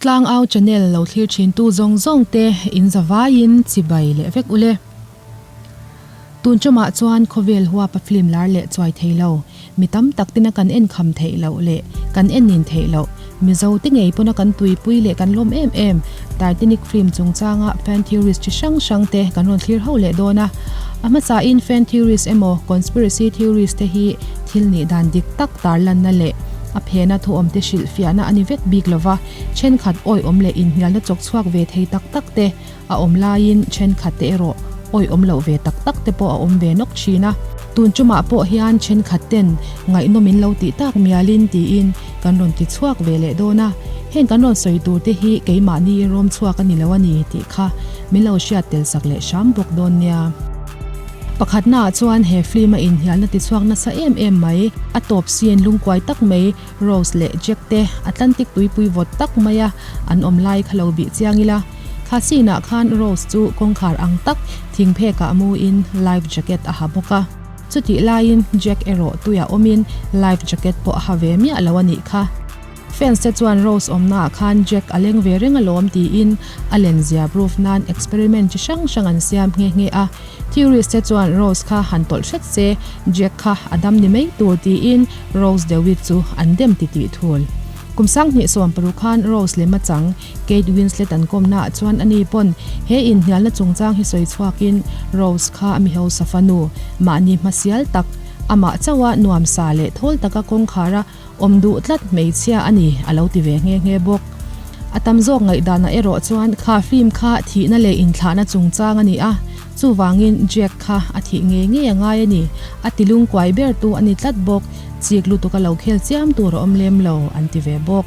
Tlangau channel lo thlir thintu zawng zawng te in zavaiin chibai leh vek ule. Tun ṭumah chuan khawvel huapa film lar leh chuai thei lo, mi tam tak tena kan en kham theih loh leh kan en nin theih loh, Mizo te ngei pawna kan tuipui leh kan lawm em em Titanic film chungchanga fan theories chi hrang hrang te kan rawn thlir ho leh dawn a. A hmasain fan theories emaw conspiracy theories te hi thil nih dan dik tak tarlanna leh a phena thuawm te hrilhfiahna a ni vek bik lova, thenkhat awihawm leh inhnialna chawk chhuak ve thei tak tak te A awm laiin thenkhat te erawh awih awm loh ve tak tak te pawh a awm ve nawk thin a. Tun tumah pawh hian thenkhat ten ngaihnawm in lo tih tak mialin tiin kan rawn ti chhuak ve leh dawn a. Heng kan rawn sawi tur te hi keimahni rawm chhuak a ni lo a ni tih kha min lo hriat tel sak leh hram bawk dawn nia. Pakhatnaah chuan he film a inhnialna ti chhuak nasa em em mai, a tawp scene lungkuai tak mai Rose leh Jack te Atlantic tuipui vawt tak maia an awm lai kha lo bih chiang ila. Kha scene ah khan Rose chu kawngkhar ang tak thing phek ah mu in life jacket a ha bawk a. Chutih laiin Jack erawh tuiah awmin life jacket pawh a ha ve miah lo a nih kha. Fans te chuan Rose awmna ah khan Jack a leng ve reng alawm tiin a len zia proof nan experiment chi hrang hrang an siam nghe nghe a. Theorist te chuan Rose kha han tawlh hret se Jack kha a dam ni mai tur tiin Rose DeWitt chu an dem titih thul. Kum 2016 khan Rose lem a chang Kate Winslet an kawmnaah chuan ani pawn he inhnialna chungchang hi sawi chhuakin Rose kha a mihausa fanu, mahni hmasial tak, amah chauha nuamsa leh thawl taka kawngkhara awm duh tlat hmeichhia a ni a lo ti ve nghe nghe bawk. A tam zawk ngaihdanah erawh chuan kha film kha thihna leh inthlahna chungchang a ni a, chuvangin Jack kha a thih ngei ngei a ngai a ni, a ti lungkuai bertu a ni tlat bawk, chik lutuk a lo khel chiam tur a awm lem lo an ti ve bawk.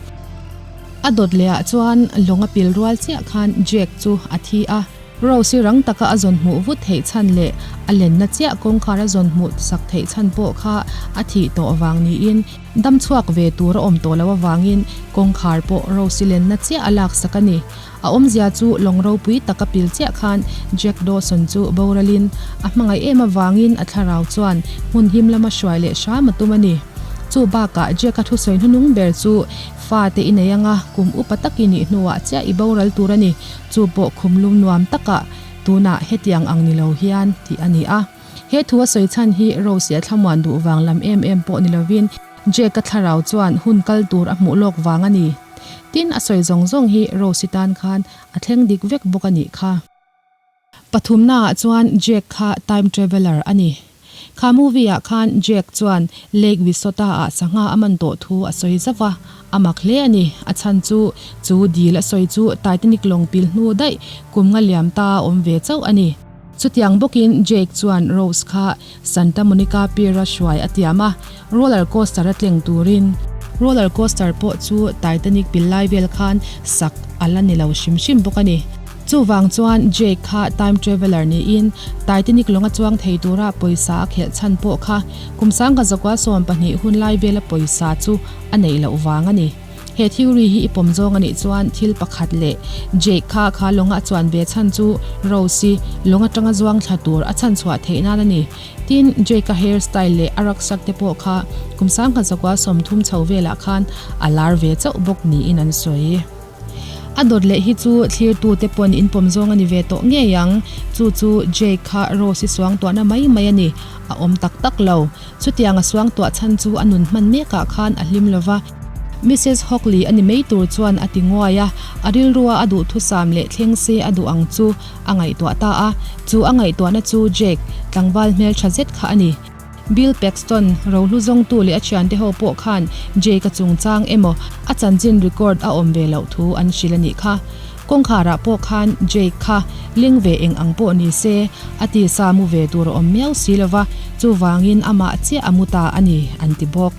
A dawt leh ah chuan lawng a pil rual chiah khan Jack chu a thi a. Rose i rang taka a zawn hmuh vut theih chhan leh a lenna chiah kawngkhar a zawn hmuh sak theih chhan pawh kha a thih tawh vang niin dam chhuak ve tur a awm tawh loh avangin kawngkhar pawh Rose i lenna chiah a lak sak a ni. A awmzia chu lawng ropui taka pil chiah khan Jack Dawson chu boralin a hmangaih em avangin a thlarau chuan hmun him lama hruai leh hram a tum a ni. Chu bakah Jack-a thusawi hnunung ber chu Fate i nei anga kum upa tak i nih hnuah chiah i boral tur a ni. Chu pawh khum lum nuam takah tunah hetiang ang ni lo hian tih a ni a. He thu a sawi chhan hi Rose-i a thlamuan duh vang lam em em pawh ni lovin Jake-a thlarau chuan hun kal tur a hmuh lawk vang a ni. Tin, a sawi zawng zawng hi Rose-i tan khan a thleng dik vek bawk a nih kha. Pathumnaah chuan Jake kha time traveller a ni. Kha movie ah khan Jake chuan Lake Wisota ah sangha a man tawh thu a sawi zauh a, a mak hle a ni. A chhan chu chu dil a sawi chu Titanic lawng pil hnu daih kum nga liam ta a awm ve chauh a ni. Chutiang bawkin Jake chuan Rose kha Santa Monica Pier a hruai a tiam a, roller coaster a tleng turin. Roller coaster pawh chu Titanic pil lai vel khan sak a la ni lo hrim hrim bawk a ni. Chuvang chuan Jake kha time traveller niin Titanic lawng a chuang thei tura pawisa a khelh chhan pawh kha kum 1912 hun lai vela pawisa chu a neih loh vang a ni. He theory hi i pawm zawng a nih chuan thil pakhat leh Jake kha kha lawnga a chuan ve chhan chu Rose-i lawng atanga zuang thla tur a chhan chhuah theih nan a ni. Tin, Jake-a hair style leh a rucksack te pawh kha kum 1930 chho velah khan a lar ve chauh bawk niin an sawi. A dawt leh hi chu thlirtute pawn in pawm zawng a ni ve tawh ngei ang. Chu chu Jake kha Rose-i suangtuahna mai mai a ni. A awm tak tak lo. Chutiang a suangtuah chhan chu a nun hman mekah khan a hlim lo va. Missus Hockley a ni mai tur chuan a ti nguai a, a rilrua a duhthusam leh thleng se a duh ang chu a ngaihtuah ta a. Chu a ngaihtuahna chu Jake, tlangval hmeltha zet kha a ni. Bill Paxton, rohlu zawngtu leh a thiante ho pawh khan Jake-a chungchang emaw a chanchin record a awm ve loh thu an hrilh a nih kha. Kawngkharah pawh khan Jake kha ling ve eng ang pawh ni se, a tisa mu ve tur a awm miau si lo va, chuvangin amah chiah a mu ta a ni, an ti bawk.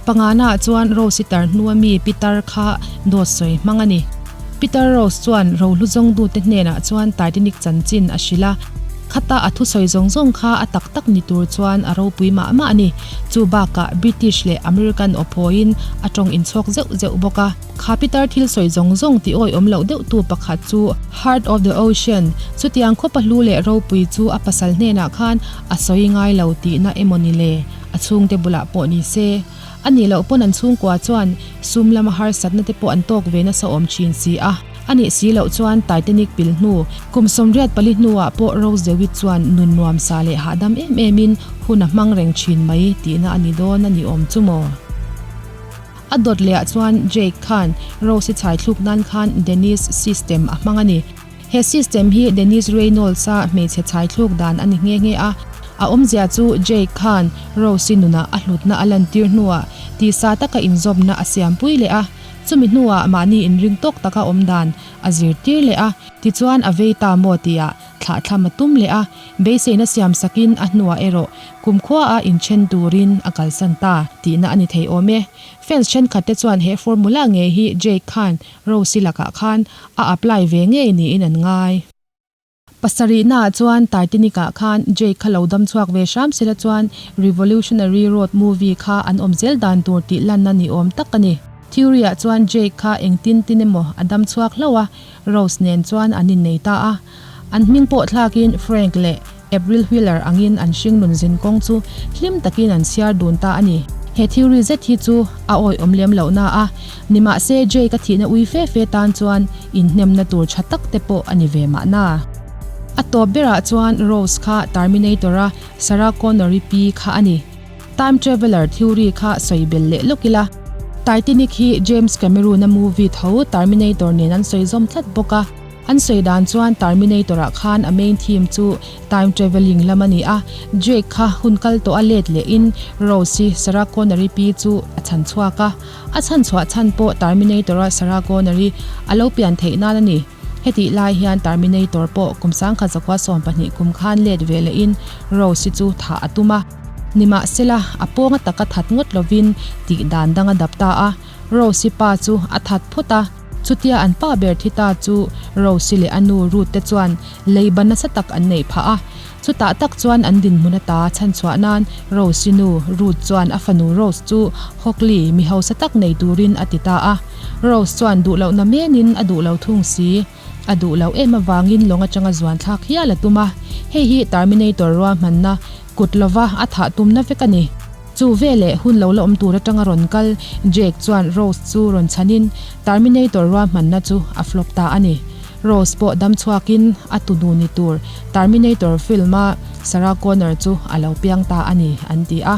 Pangana chuan Rose-i tar hnua mi Pitar kha dawt sawi hmang a ni. Pitar Rose chuan rohlu zawngdute hnenah chuan Titanic chanchin a hrilh a, khata a thusawi zawng zawng kha a tak tak ni tur chuan a ropui mah mah a ni. Chu bakah British leh American aw phawiin a tawng inchhawk zeuh zeuh bawk a. Kha Pitar thil sawi zawng zawng tih awihawm loh deuhtu pakhat chu Heart of the Ocean, chutiang khawpa hlu leh ropui chu a pasal hnenah khan a sawi ngai lo tihna emaw ni le? A chhungte bulah pawh ni se. A nih loh pawn an chhungkua chuan sum lama harsatna te pawh an tawk ve nasa awm thin si a. A nih si loh chuan Titanic pil hnu kum 84 hnuah pawh Rose DeWitt chuan nun nuamsa leh hahdam em emin hun a hmang reng thin mai tihna a ni dawn a ni awm chu maw? A dawt lehah chuan Jake khan Rose-i chhai thluk nan khan Dennis system a hmang a ni. He system hi Dennis Reynolds-a hmeichhe chhai thluk dan a ni nghe nghe a. A awmzia chu Jake khan Rose-i nunah a hlutna a lantir hnuah tisa taka inzawmna a siampui leh a. Chumi hnuah mahni inring tawk taka awm dan a zirtir leh a, tichuan a vei ta maw tihah thlahthlam a tum leh a, beiseina siam sakin a hnuah erawh kumkhuaah inthen turin a kalsan ta tihna a ni thei awm e. Fans thenkhat te chuan he formula ngei hi Jake khan Rose-i lakah khan a apply ve ngei niin an ngai. Pasarihnaah chuan Titanic-ah khan Jake kha lo dam chhuak ve hram sela chuan Revolutionary Road movie kha an awm zel dan tur tih lanna ni awm tak a ni. Theory-ah chuan Jake kha engtin tin emaw a dam chhuak hlauh a, Rose nen chuan an innei ta a. An hming pawh thlakin Frank leh April Wheeler angin an hringnun zin kawng chu hlim takin an chhiar dun ta a ni. He theory zet hi chu a awihawm lem loh na a, nimahse Jake a thihna ui fe fe tan chuan inhnemna tur tha tak te pawh a ni ve mahna. A tawp berah chuan Rose kha Terminator-a Sarah Connor-i pi kha a ni. Time Traveller theory kha sawi bel leh lawk ila. Titanic hi James Cameron-a movie tho Terminator nen an sawi zawm tlat bawk a. An sawi dan chuan Terminator ah khan a main theme chu time travelling lam a ni a, Jake kha hun kal tawh a let leh in Rose i Sarah Connor-i pi chu a chhan chhuak a, a chhan chhuah chhan pawh Terminator a Sarah Connor-i a lo pian theih nan a ni. Hetih lai hian Terminator pawh kum 1970 kum khan let ve leh in Rose-i chu thah a tum a, nimahsela a pawnga taka that ngawt lovin tih dan dang a dap ta a, Rose-i pa chu a that phawt a. Chutia an pa ber thi ta chu Rose-i leh a nu Ruth te chuan leiba nasa tak an neih phah a. Chutah tak chuan an dinhmun ata chhanchhuah nan Rose-i nu Ruth chuan a fanu Rose chu Hockley mi hausa tak nei turin a ti ta a. Rose chuan duh lohna menin a duh lo thung si. A duh loh em avangin lawng atanga zuan thlak hial a tum a. Hei hi Terminator ruahmanna kut lova a thah tumna vek a ni. Chu veleh hun lo la awm tur atanga rawn kal Jake chuan Rose chu rawn chhanin Terminator ruahmanna chu a flop ta a ni. Rose pawh dam chhuakin a tunu ni tur Terminator film-a Sarah Connor chu a lo piang ta a ni, an ti a.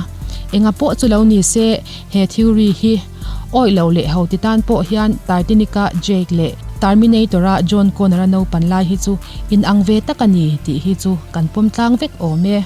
Enga pawh chu lo ni se, he theory hi awih lo leh ho ti tan pawh hian Titanic-a Jake leh Terminator-a John Connor-a naupan lai hi chu inang ve tak a ni tih hi chu kan pawm tlang vek awm e.